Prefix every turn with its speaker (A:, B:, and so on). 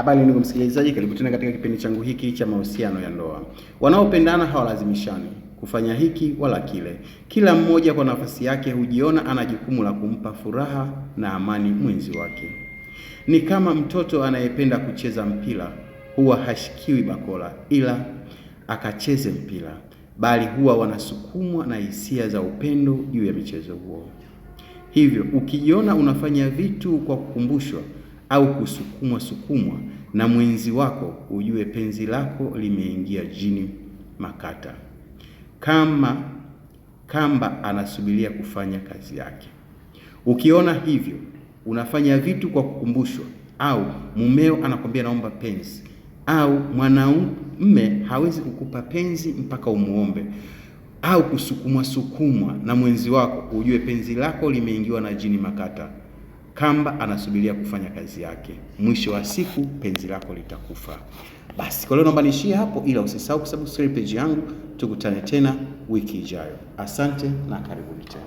A: Habari ndugu msikilizaji, karibu tena katika kipindi changu hiki cha mahusiano ya ndoa. Wanaopendana hawalazimishani kufanya hiki wala kile. Kila mmoja kwa nafasi yake hujiona ana jukumu la kumpa furaha na amani mwenzi wake. Ni kama mtoto anayependa kucheza mpira, huwa hashikiwi bakola ila akacheze mpira, bali huwa wanasukumwa na hisia za upendo juu ya michezo huo. Hivyo ukijiona unafanya vitu kwa kukumbushwa au kusukumwa sukumwa na mwenzi wako, ujue penzi lako limeingia jini makata, kama kamba anasubiria kufanya kazi yake. Ukiona hivyo unafanya vitu kwa kukumbushwa, au mumeo anakwambia naomba penzi, au mwanaume hawezi kukupa penzi mpaka umuombe, au kusukumwa sukumwa na mwenzi wako, ujue penzi lako limeingiwa na jini makata, kamba anasubiria kufanya kazi yake. Mwisho wa siku penzi lako litakufa. Basi kwa leo naomba niishie hapo, ila usisahau kusubscribe page yangu. Tukutane tena wiki ijayo. Asante na karibuni tena.